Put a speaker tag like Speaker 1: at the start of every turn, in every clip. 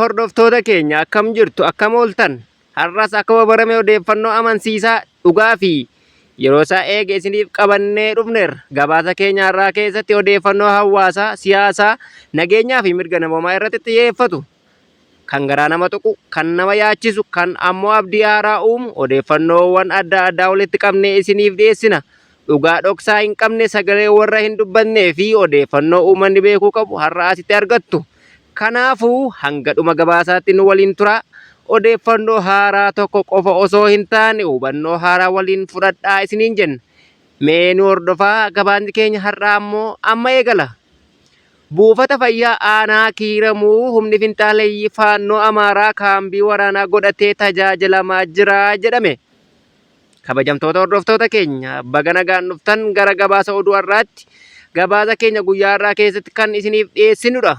Speaker 1: Hordoftoota keenya akkam jirtu akkam ooltan har'as akkuma barame odeeffannoo amansiisaa dhugaa fi yeroo isaa eege isiniif qabannee dhufneerra. Gabaasa keenya har'aa keessatti odeeffannoo hawaasaa, siyaasaa, nageenyaa fi mirga namoomaa irratti xiyyeeffatu kan garaa nama tuqu, kan nama yaachisu, kan ammoo abdii haaraa uumu odeeffannoowwan adda addaa walitti qabnee isiniif dhiyeessina. Dhugaa dhoksaa hin qabne, sagalee warra hin dubbannee fi odeeffannoo uummanni beekuu qabu har'a asitti argattu. Kanaafuu hanga dhuma gabaasaatti nu waliin turaa. Odeeffannoo haaraa tokko qofa osoo hin taane hubannoo haaraa waliin fudhadhaa isiniin jenna. Mee nu hordofaa gabaasni keenya har'aa ammoo amma eegala. Buufata fayyaa aanaa Kiiramuu humni finxaaleyyii Faannoo Amaaraa kaambii waraanaa godhatee tajaajilamaa jira jedhame. Kabajamtoota hordoftoota keenya baga nagaan dhuftan gara gabaasa oduu har'aatti. Gabaasa keenya guyyaa har'aa keessatti kan isiniif dhiyeessinudha.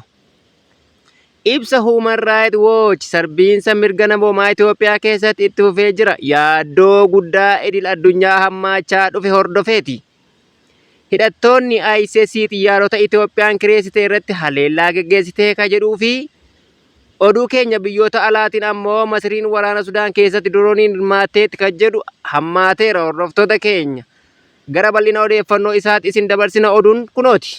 Speaker 1: Ibsa Human Rights Watch sarbiinsa mirga namoomaa Itoophiyaa keessatti itti fufee jira. Yaaddoo guddaa idil addunyaa hammaachaa dhufe hordofeeti. Hidhattoonni ISIS xiyyaarota Itoophiyaan kireessite irratti haleellaa geggeessite ka jedhuu fi oduu keenya biyyoota alaatiin ammoo Masriin waraana Sudaan keessatti dirooniin hirmaatteetti ka jedhu hammaateera hordoftoota keenya. Gara bal'ina odeeffannoo isaatti isin dabarsina oduun kunooti.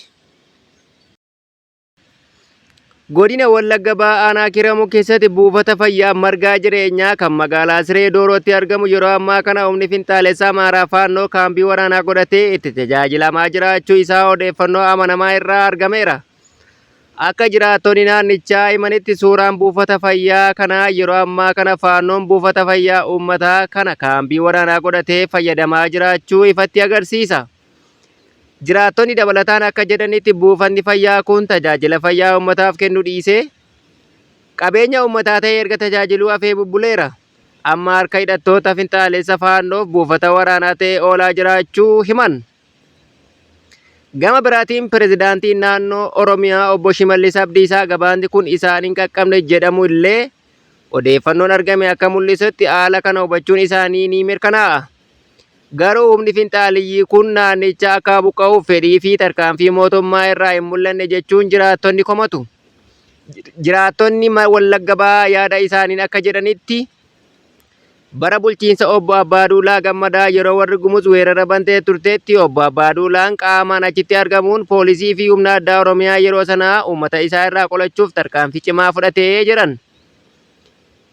Speaker 1: Godina Wallagga Bahaa Aanaa Kiiramuu keessatti buufata fayyaa Margaa Jireenyaa kan magaalaa Siree Doorootti argamu yeroo ammaa kana humni finxaalessaa Amaaraa Faannoo kaambii waraanaa godhatee itti tajaajilamaa jiraachuu isaa odeeffannoo amanamaa irraa argameera. Akka jiraattonni naannichaa himanitti suuraan buufata fayyaa kanaa yeroo ammaa kana Faannoon buufata fayyaa uummataa kana kaambii waraanaa godhatee fayyadamaa jiraachuu ifatti agarsiisa. Jiraattonni dabalataan akka jedhanitti buufanni fayyaa kun tajaajila fayyaa uummataaf kennu dhiisee qabeenya uummataa ta'ee erga tajaajiluu hafee bubbuleera. Amma harka hidhattoota finxaalessa faannoof buufata waraanaa ta'ee oolaa jiraachuu himan. Gama biraatiin pirezidaantiin naannoo Oromiyaa obbo Shimallis Abdiisaa gabaanni kun isaan hin qaqqabne jedhamu illee odeeffannoon argame akka mul'isutti haala kana hubachuun isaanii ni mirkanaa'a. Garuu humni finxaaliyyii kun naannicha akka buqqa'uuf fedhii fi tarkaanfii mootummaa irraa hin mul'anne jechuun jiraattonni komatu. Jiraattonni Wallagga Bahaa yaada isaaniin akka jedhanitti bara bulchiinsa obbo Abbaaduulaa Gammadaa yeroo warri Gumuz weerara bantee turteetti obbo Abbaaduulaan qaamaan achitti argamuun poolisii fi humna addaa Oromiyaa yeroo sanaa uummata isaa irraa qolachuuf tarkaanfii cimaa fudhatee jedhan.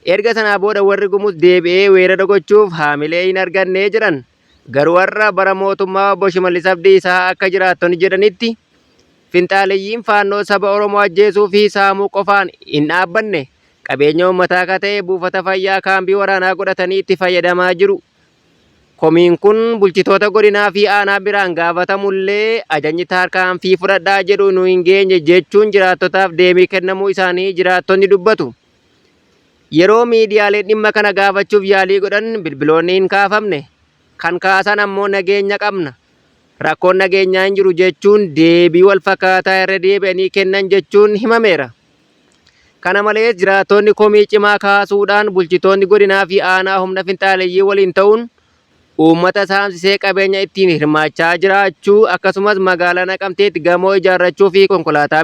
Speaker 1: Erga sanaa booda warri Gumuz deebi'ee weerara gochuuf haamilee hin arganne jedhan. Garuu har'a bara mootummaa obbo Shimallis Abdiisaa akka jiraattonni jedhanitti finxaaleyyiin faannoo saba Oromoo ajjeesuu fi saamuu qofaan hin dhaabbanne qabeenya uummataa akka ta'e buufata fayyaa kaambii waraanaa godhatanii itti fayyadamaa jiru. Komiin kun bulchitoota godinaa fi aanaa biraan gaafatamullee ajajni tarkaanfii fudhadhaa jedhu nu hin geenye jechuun jiraattotaaf deebii kennamuu isaanii jiraattonni dubbatu. Yeroo miidiyaaleen dhimma kana gaafachuuf yaalii godhan bilbiloonni hin kaafamne. Kan kaasan ammoo nageenya qabna. Rakkoon nageenyaa hin jiru jechuun deebii wal fakkaataa irra deebi'anii kennan jechuun himameera. Kana malees jiraattonni komii cimaa kaasuudhaan bulchitoonni godinaa fi aanaa humna finxaaleyyii waliin ta'uun uummata saamsisee qabeenya ittiin hirmaachaa jiraachuu akkasumas magaalaa Naqamteetti gamoo ijaarrachuu fi konkolaataa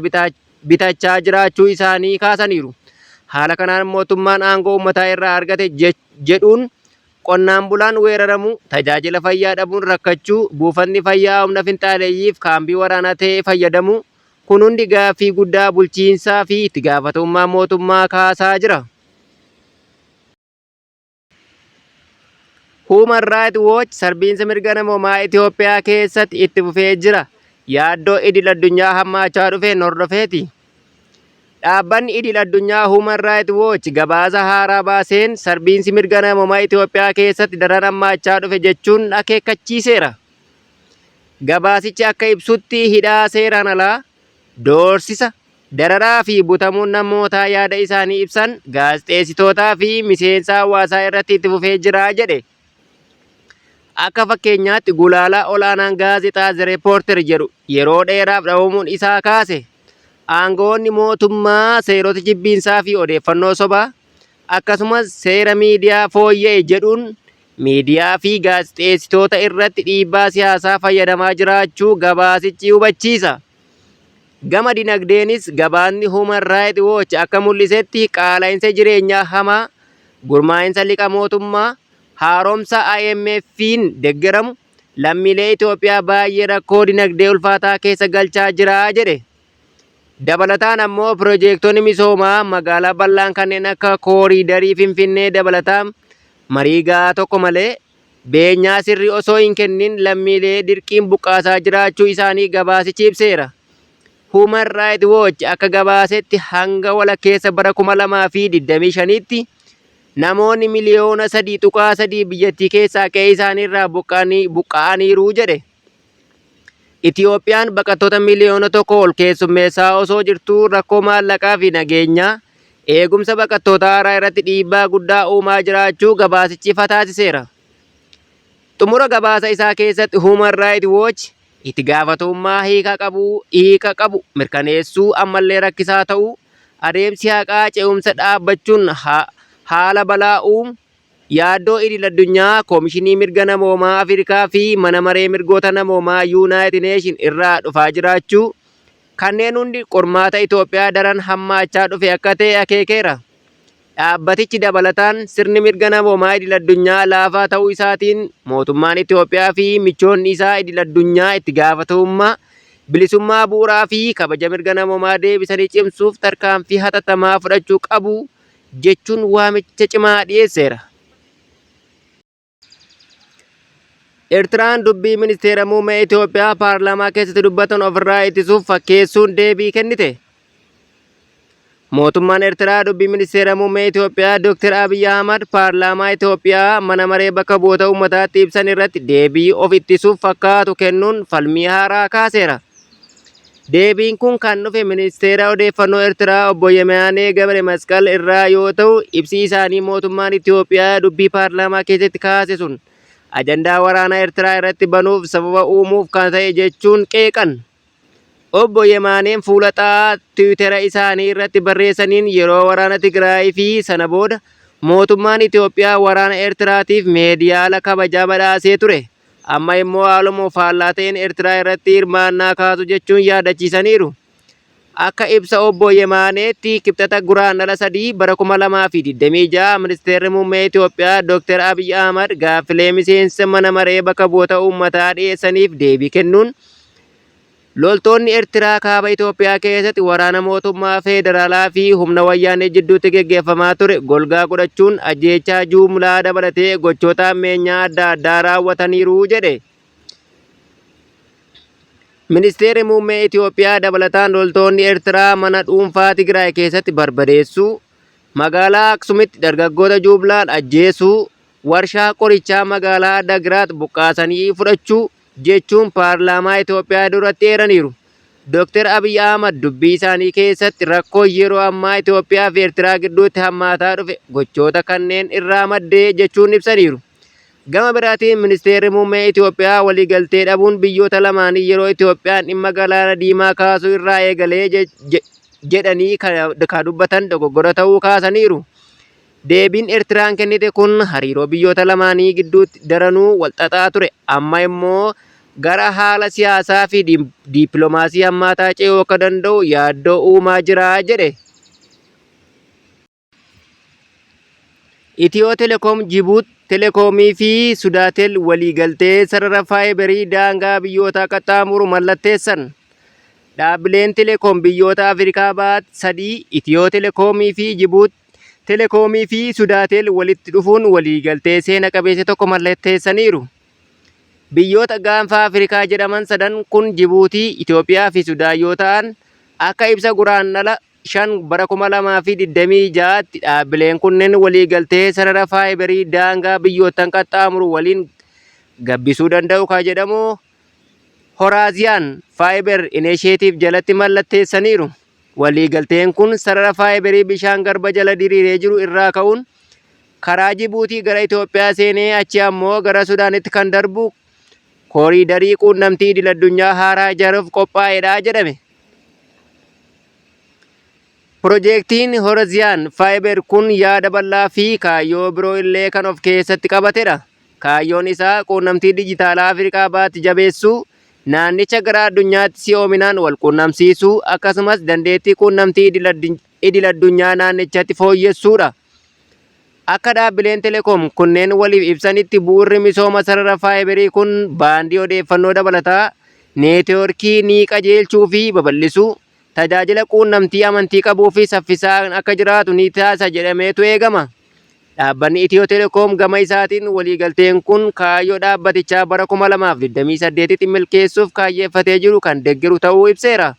Speaker 1: bitachaa jiraachuu isaanii kaasaniiru. Haala kanaan mootummaan aangoo uummataa irraa argate jedhuun qonnaan bulaan weeraramuu, tajaajila fayyaa dhabuun rakkachuu, buufatni fayyaa humna finxaaleyyiif kaambii waraanaa ta'ee fayyadamuu kun hundi gaaffii guddaa bulchiinsaa fi itti gaafatamummaa mootummaa kaasaa jira. Human Rights Watch sarbiinsa mirga namoomaa Itoophiyaa keessatti itti fufee jira. Yaaddoo idil addunyaa hammaachaa dhufeen hordofeeti. Dhaabbanni idil addunyaa Human Rights Watch gabaasa haaraa baaseen sarbiinsi mirga namoomaa Itoophiyaa keessatti daran hammaachaa dhufe jechuun akeekkachiiseera. Gabaasichi akka ibsutti hidhaa seeraan alaa, doorsisa, Dararaa fi butamuun namootaa yaada isaanii ibsan, gaazexeessitootaa fi miseensa hawaasaa irratti itti fufee jira jedhe. Akka fakkeenyaatti gulaalaa olaanaan gaazexaa The Reporter jedhu yeroo dheeraaf dhabamuun isaa kaase. Aangawoonni mootummaa seerota jibbiinsaa fi odeeffannoo sobaa akkasumas seera miidiyaa fooyya'e jedhuun miidiyaa fi gaazexeessitoota irratti dhiibbaa siyaasaa fayyadamaa jiraachuu gabaasichi hubachiisa. Gama dinagdeenis gabaasni Human Rights Watch akka mul'isetti qaala'insa jireenyaa hamaa, gurmaa'insa liqa mootummaa, haaromsa IMF'n deggeramu lammiilee Itoophiyaa baay'ee rakkoo dinagdee ulfaataa keessa galchaa jira jedhe. Dabalataan ammoo pirojeektonni misoomaa magaalaa bal'aan kanneen akka kooriidarii Finfinnee dabalataan marii ga'aa tokko malee beenyaa sirrii osoo hin kennin lammiilee dirqiin buqqaasaa jiraachuu isaanii gabaasichi ibseera. Human Rights Watch akka gabaasetti hanga walakkeessa bara 2025tti namoonni miliyoona 3.3 biyyattii keessaa qe'ee isaaniirraa buqqa'aniiru jedhe. Itiyoophiyaan baqattoota miliyoona 1 ol keessummeessaa osoo jirtuu rakkoo maallaqaa fi nageenyaa eegumsa baqattoota haaraa irratti dhiibbaa guddaa uumaa jiraachuu gabaasichi ifa taasiseera. Xumura gabaasa isaa keessatti Human Rights Watch itti gaafatamummaa hiika qabu mirkaneessuu ammallee rakkisaa ta'uu, adeemsi haqaa ce'umsa dhaabbachuun haala balaa uumu, yaaddoo idil-addunyaa Komishinii Mirga Namoomaa Afrikaa fi Mana Maree Mirgoota Namoomaa Yuunaayitid Neeshin irraa dhufaa jiraachuu, kanneen hundi qormaata Itoophiyaa daran hammaachaa dhufe akka ta'e akeekeera. Dhaabbatichi dabalataan sirni mirga namoomaa idil-addunyaa laafaa ta'uu isaatiin mootummaan Itoophiyaa fi michoonni isaa idil-addunyaa itti gaafatamummaa, bilisummaa bu'uuraa fi kabaja mirga namoomaa deebisanii cimsuuf tarkaanfii hatattamaa fudhachuu qabu jechuun waamicha cimaa dhiyeesseera. Eertiraan dubbii ministeera muummee Itoophiyaa paarlaamaa keessatti dubbatan ofirraa ittisuuf fakkeessuun deebii kennite. Mootummaan Eertiraa dubbii ministeera muummee Itoophiyaa Dr. Abiy Ahmad paarlaamaa Itoophiyaa mana maree bakka bu'oota uummataatti ibsan irratti deebii of ittisuuf fakkaatu kennuun falmii haaraa kaaseera. Deebiin kun kan dhufe Ministeera Odeeffannoo Ertiraa Obbo Yemaanee Gabre Masqal irraa yoo ta'u, ibsi isaanii mootummaan Itoophiyaa dubbii paarlaamaa keessatti kaase sun ajandaa waraanaa Ertiraa irratti banuuf sababa uumuuf kan ta'e jechuun qeeqan. Obbo Yemaaneen fuula xaa Tiwiitera isaanii irratti barreessaniin yeroo waraana Tigraay fi sana booda mootummaan Itoophiyaa waraana Ertiraatiif meediyaala kabajaa badhaasee ture. Amma immoo haaluma faallaa ta'een Ertiraa irratti hirmaannaa kaasu jechuun yaadachiisaniiru. Akka ibsa Obbo Yemaaneetti Kibxata Guraandhala 3 bara 2026 Ministeerri Muummee Itoophiyaa Dr. Abiy Ahmad gaaffilee miseensa mana maree bakka bu'oota uummataa dhiyeessaniif deebii kennuun Loltoonni Ertiraa kaaba Itoophiyaa keessatti waraana mootummaa feederaalaa fi humna wayyaanee jidduutti geggeeffamaa ture golgaa godhachuun ajjeechaa juumlaa dabalatee gochoota hammeenyaa adda addaa raawwataniiru jedhe. Ministeerri Muummee Itoophiyaa dabalataan loltoonni Ertiraa mana dhuunfaa Tigraay keessatti barbadeessuu, magaalaa Aksumitti dargaggoota juumlaan ajjeesuu, warshaa qorichaa magaalaa Adagiraat buqqaasanii fudhachuu, jechuun paarlaamaa Itoophiyaa duratti eeraniiru. Dr. Abiy Ahmad dubbii isaanii keessatti rakkoo yeroo ammaa Itoophiyaa fi Eertiraa gidduutti hammaataa dhufe gochoota kanneen irraa maddee jechuun ibsaniiru. Gama biraatiin ministeerri muummee Itoophiyaa waliigaltee dhabuun biyyoota lamaanii yeroo Itoophiyaan dhimma galaana diimaa kaasuu irraa eegalee jedhanii ka dubbatan dogoggora ta'uu kaasaniiru. Deebiin Ertiraan kennite kun hariiroo biyyoota lamaanii gidduutti daranuu walxaxaa ture amma immoo gara haala siyaasaa fi diippilomaasii hammaataa ce'uu akka danda'u yaaddoo uumaa jira jedhe. Itiyoo Telekoom Jibuut Telekoomii fi Sudaatel waliigaltee sarara faayibarii daangaa biyyootaa qaxxaamuru mallatteessan. Dhaabbileen Telekoom biyyoota Afrikaa Bahaa sadii Itiyoo Telekoomii fi Jibuut Telekoomii fi Sudaatel walitti dhufuun waliigaltee seena qabeessa tokko mallatteessaniiru. Biyyoota gaanfa Afrikaa jedhaman sadan kun Jibuutii, Itoophiyaa fi Sudaan yoo ta'an, akka ibsa Guraandhala 5 bara 2026tti dhaabbileen kunneen waliigaltee sarara faayibarii daangaa biyyoottan qaxxaamuru waliin gabbisuu danda'u kan jedhamu Horaaziyaan Faayibar Inisheetiiv jalatti mallatteessaniiru. Waliigalteen kun sarara faayibarii bishaan garba jala diriiree jiru irraa ka'uun karaa Jibuutii gara Itoophiyaa seenee achii ammoo gara Sudaanitti kan darbu kooriidarii quunnamtii idil-addunyaa haaraa ijaaruuf qophaa'edha jedhame. Pirojeektiin Horaziyaan Faayibar kun yaada bal'aa fi kaayyoo biroo illee kan of keessatti qabatedha. Kaayyoon isaa quunnamtii dijitaalaa Afrikaa Bahaatti jabeessuu, naannicha gara addunyaatti si'oominaan walquunnamsiisuu akkasumas dandeettii quunnamtii idil-addunyaa naannichatti fooyyessuudha. Akka dhaabbileen telekoom kunneen waliif ibsanitti bu'uurri misooma sarara faayibarii kun baandii odeeffannoo dabalataa, neetiwoorkii ni qajeelchuu fi babal'isuu, tajaajila quunnamtii amantii qabuu fi saffisaan akka jiraatu ni taasisa jedhameetu eegama. Dhaabbanni Itiyoo Telekoom gama isaatiin waliigalteen kun kaayyoo dhaabbatichaa bara 2028tti milkeessuuf kaayyeeffatee jiru kan deggeru ta'uu ibseera.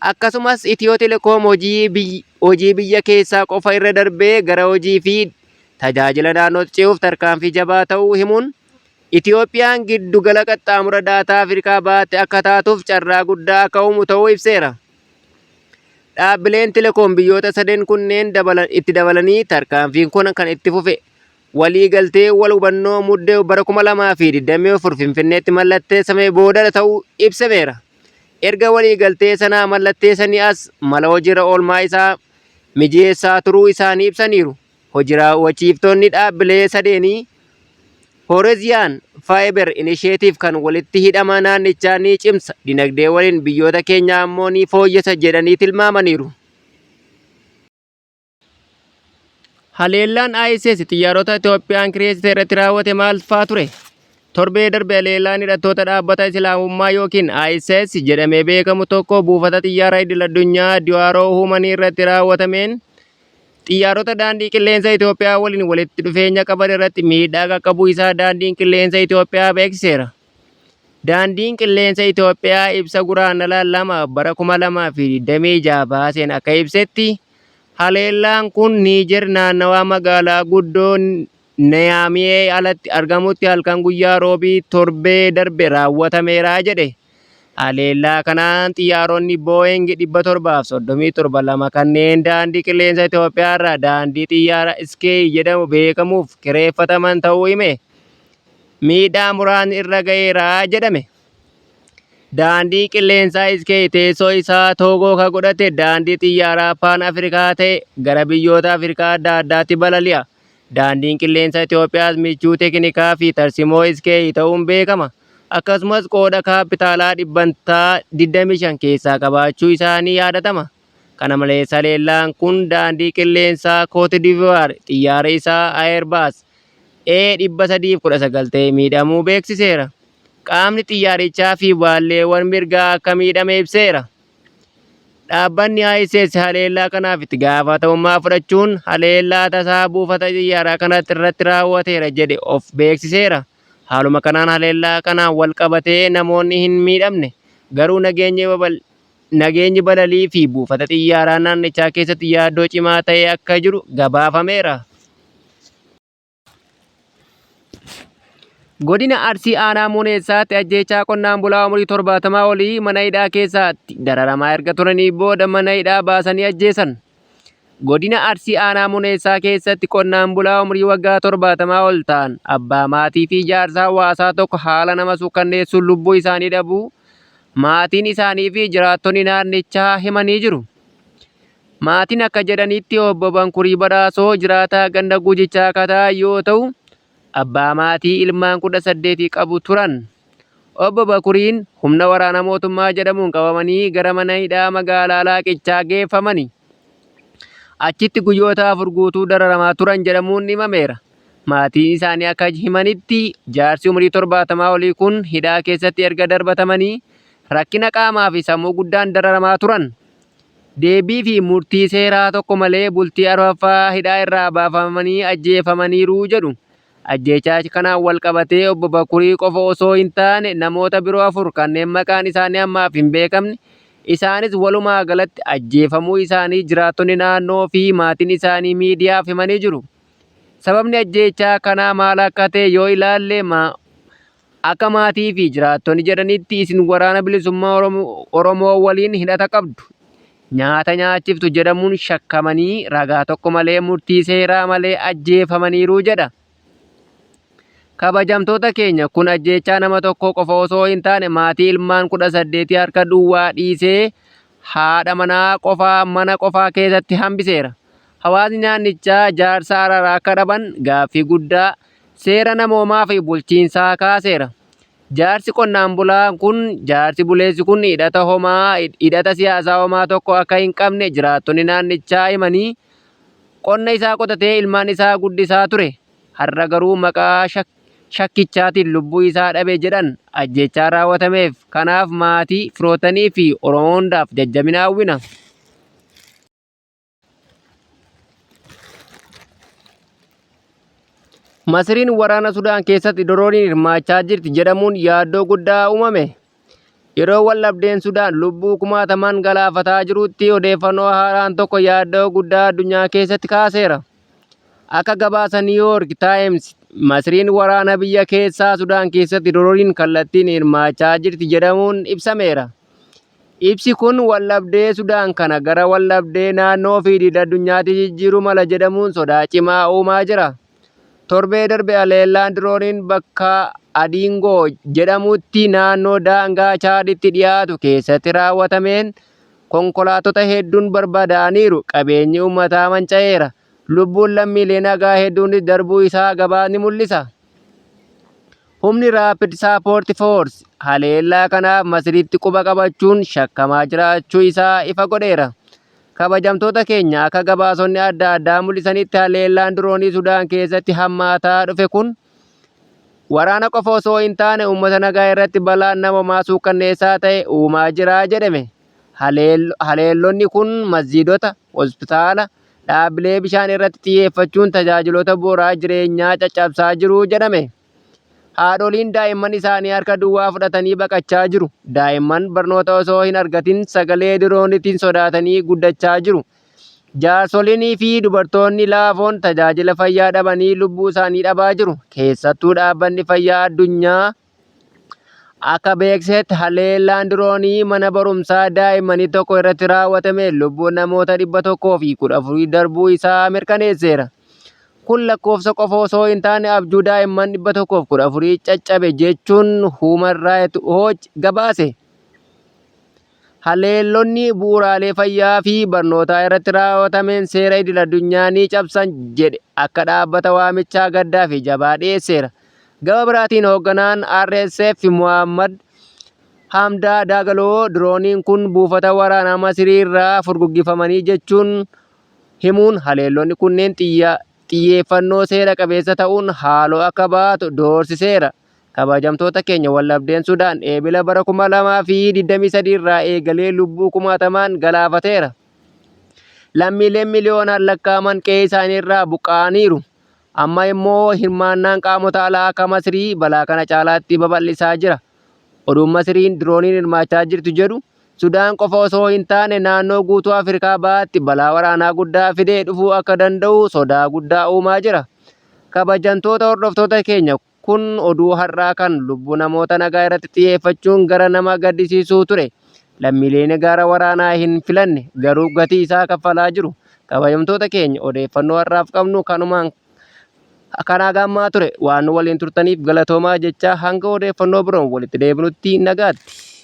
Speaker 1: Akkasumas Itiyoo Telekoom hojii biyya keessaa qofa irra darbee gara hojii fi tajaajila naannootti ce'uuf tarkaanfii jabaa ta'uu himuun, Itiyoophiyaan giddu gala qaxxaamura daataa Afrikaa Bahaatti akka taatuuf carraa guddaa akka uumu ta'uu ibseera. Dhaabbileen telekoom biyyoota sadeen kunneen itti dabalanii tarkaanfiin kun kan itti fufe walii galtee wal hubannoo Muddee bara 2024 Finfinneetti mallatteessame booda ta'uu ibsameera. Erga walii galtee sanaa mallatteessanii as mala hojiirra oolmaa isaa mijeessaa turuu isaanii ibsaniiru. Hojii raawwachiiftonni dhaabbilee sadeenii Horiziyaan Faayiber Inisheetiiv kan walitti hidhama naannichaa ni cimsa, dinagdee waliin biyyoota keenyaa ammoo ni fooyyessa jedhanii tilmaamaniiru. Haleellaan ISIS xiyyaarota Itoophiyaan kireessite irratti raawwate maal faa ture? Torbee darbe haleellaan hidhattoota dhaabbata Islaamummaa yookiin ISIS jedhamee beekamu tokko buufata xiyyaara idil-addunyaa Diwaaroo Huumanii irratti raawwatameen Xiyyaarota Daandii Qilleensa Itoophiyaa waliin walitti dhufeenya qaban irratti miidhaa qaqqabuu isaa Daandiin Qilleensa Itoophiyaa beeksiseera. Daandiin Qilleensa Itoophiyaa ibsa Guraandhala 2 bara 2026 baaseen akka ibsetti, haleellaan kun Niijer naannawaa magaalaa guddoo Niyaamiyee alatti argamutti halkan guyyaa Roobii torbee darbe raawwatameera jedhe. Haleellaa kanaan xiyyaaronni Booying 737 lama kanneen Daandii Qilleensa Itoophiyaarraa Daandii Xiyyaara Iskeey jedhamu beekamuuf kireeffataman ta'uu hime. Miidhaa muraasni irra ga'eera jedhame. Daandii Qilleensaa Iskeey teessoo isaa Toogoo ka godhate daandii xiyyaaraa Paan Afrikaa ta'e gara biyyoota Afrikaa adda addaatti balali'a. Daandiin Qilleensa Itoophiyaas michuu tekinikaa fi tarsimoo Iskeey ta'uun beekama. Akkasumas qooda kaappitaalaa dhibbantaa 25 keessaa qabaachuu isaa ni yaadatama. Kana malees haleellaan kun daandii qilleensaa Kootidivuwaar xiyyaara isaa Ayerbaas A319 ta'e miidhamuu beeksiseera. Qaamni xiyyaarichaa fi baalleewwan mirgaa akka miidhame ibseera. Dhaabbanni ISIS haleellaa kanaaf itti gaafatamummaa fudhachuun haleellaa tasaa buufata xiyyaaraa kanatti irratti raawwateera jedhe of beeksiseera. Haaluma kanaan haleellaa kanaan wal qabatee namoonni hin miidhamne. Garuu nageenyi balalii fi buufata xiyyaaraa naannichaa keessatti yaaddoo cimaa ta'ee akka jiru gabaafameera. Godina Arsii Aanaa Muuneessaatti ajjeechaa qonnaan bulaa umurii 70 olii mana hidhaa keessaatti dararamaa erga turanii booda mana hidhaa baasanii ajjeesan. Godina Arsii Aanaa Muneessaa keessatti qonnaan bulaa umurii waggaa 70 ol ta'an abbaa maatii fi jaarsa hawaasaa tokko haala nama suukkanneessuun lubbuu isaanii dhabuu maatiin isaanii fi jiraattonni naannichaa himanii jiru. Maatiin akka jedhanitti obbo Bankurii Badhaasoo jiraataa ganda Gujichaa akka ta'an yoo ta'u, abbaa maatii ilmaan 18 qabu turan. Obbo Bakuriin humna waraana mootummaa jedhamuun qabamanii gara mana hidhaa magaalaa Laaqichaa geeffamani. Achitti guyyoota 4 guutuu dararamaa turan jedhamuun himameera. Maatiin isaanii akka himanitti jaarsi umurii 70 olii kun hidhaa keessatti erga darbatamanii rakkina qaamaa fi sammuu guddaan dararamaa turan. Deebii fi murtii seeraa tokko malee bultii arfaffaa hidhaa irraa baafamanii ajjeefamaniiru jedhu. Ajjeechaa kanaan wal qabatee Obbo Bakurii qofa osoo hin taane namoota biroo 4 kanneen maqaan isaanii ammaaf hin beekamne isaanis walumaa galatti ajjeefamuu isaanii jiraattonni naannoo fi maatiin isaanii miidiyaaf himanii jiru. Sababni ajjeechaa kanaa maal akka ta'e yoo ilaalle akka maatii fi jiraattonni jedhanitti isin Waraana Bilisummaa Oromoo waliin hidhata qabdu, nyaata nyaachiftu jedhamuun shakkamanii ragaa tokko malee murtii seeraa malee ajjeefamaniiru jedha. Kabajamtoota keenya kun ajjeechaa nama tokkoo qofa osoo hin taane maatii ilmaan 18 harka duwwaa dhiisee haadha manaa qofaa mana qofaa keessatti hambiseera. Hawaasni naannichaa jaarsa araaraa akka dhaban gaaffii guddaa seera namoomaa fi bulchiinsaa kaaseera. Jaarsi qonnaan bulaa kun jaarsi buleessi kun hidhata homaa hidhata siyaasaa homaa tokko akka hin qabne jiraattonni naannichaa himanii qonna isaa qotatee ilmaan isaa guddisaa ture. Har'a garuu maqaa shakkichaatiin lubbuu isaa dhabe jedhan ajjeechaa raawwatameef. Kanaaf maatii, firootanii fi Oromoo hundaaf jajjabina hawwina. Masriin waraana Sudaan keessatti dorooniin hirmaachaa jirti jedhamuun yaaddoo guddaa uumame. Yeroo waldhabdeen Sudaan lubbuu kumaatamaan galaafataa jirutti odeeffannoo haaraan tokko yaaddoo guddaa addunyaa keessatti kaaseera. Akka gabaasa New York Times, Masriin waraana biyya keessaa Sudaan keessatti dorooniin kallattiin hirmaachaa jirti jedhamuun ibsameera. Ibsi kun waldhabdee Sudaan kana gara waldhabdee naannoo fi idil-addunyaatti jijjiiruu mala jedhamuun sodaa cimaa uumaa jira. Torbee darbe haleellaan dirooniin bakka Adiingoo jedhamutti naannoo daangaa Chaaditti dhiyaatu keessatti raawwatameen konkolaattota hedduun barbadaa'aniiru, qabeenyi uummataa manca'eera, lubbuun lammiilee nagaa hedduunis darbuu isaa gabaasni mul'isa. Humni Rapid Support Force haleellaa kanaaf Masriitti quba qabachuun shakkamaa jiraachuu isaa ifa godheera. Kabajamtoota keenya akka gabaasonni adda addaa mul'isanitti haleellaan diroonii Sudaan keessatti hammaataa dhufe kun waraana qofa osoo hin taane uummata nagaa irratti balaan namoomaa suukkanneessaa ta'e uumaa jira jedhame. Haleellonni kun masjiidota, hospitaala, dhaabbilee bishaan irratti xiyyeeffachuun tajaajiloota bu'uuraa jireenyaa caccabsaa jiru jedhame. Haadholiin daa'imman isaanii harka duwwaa fudhatanii baqachaa jiru. Daa'imman barnoota osoo hin argatin sagalee diroonitiin sodaatanii guddachaa jiru. Jaarsoliinii fi dubartoonni laafoon tajaajila fayyaa dhabanii lubbuu isaanii dhabaa jiru. Keessattuu dhaabbanni fayyaa addunyaa akka beeksisetti haleellaan diroonii mana barumsaa daa'immanii tokko irratti raawwatame lubbuun namoota 114 darbuu isaa mirkaneesseera. Kun lakkoofsa qofa osoo hin taane abjuu daa'imman 114 caccabe jechuun Human Rights Watch gabaase. Haleellonni bu'uuraalee fayyaa fi barnootaa irratti raawwatameen seera idil addunyaa ni cabsan jedhe akka dhaabbata waamichaa gaddaa fi jabaa dhiyeesseera. Gama biraatiin hoogganaan RSF Muhammad Hamdaa Daagaloo dirooniin kun buufata waraanaa Masirii irraa furguggifamanii jechuun himuun haleellonni kunneen xiyyeeffannoo seera qabeessa ta'uun haaloo akka baatu doorsiseera. Kabajamtoota keenya waldhabdeen Sudaan Eebila bara 2023 irraa eegalee lubbuu kumaatamaan galaafateera. Lammiileen miliyoonaan lakkaa'aman qe'ee isaanii irraa buqqa'aniiru. Amma immoo hirmaannaan qaamota alaa akka Masrii balaa kana caalaatti babal'isaa jira. Oduun Masriin dirooniin hirmaachaa jirtu jedhu Sudaan qofa osoo hin taane naannoo guutuu Afrikaa Bahaatti balaa waraanaa guddaa fidee dhufuu akka danda'u sodaa guddaa uumaa jira. Kabajamtoota hordoftoota keenya kun oduu har'aa kan lubbuu namoota nagaa irratti xiyyeeffachuun gara nama gaddisiisuu ture. Lammiileen gaara waraanaa hin filanne garuu gatii isaa kaffalaa jiru. Kabajamtoota keenya odeeffannoo har'aaf qabnu kanumaan kan haga ammaa ture. Waan nu waliin turtaniif galatoomaa jechaa hanga odeeffannoo biroon walitti deebinutti nagaatti.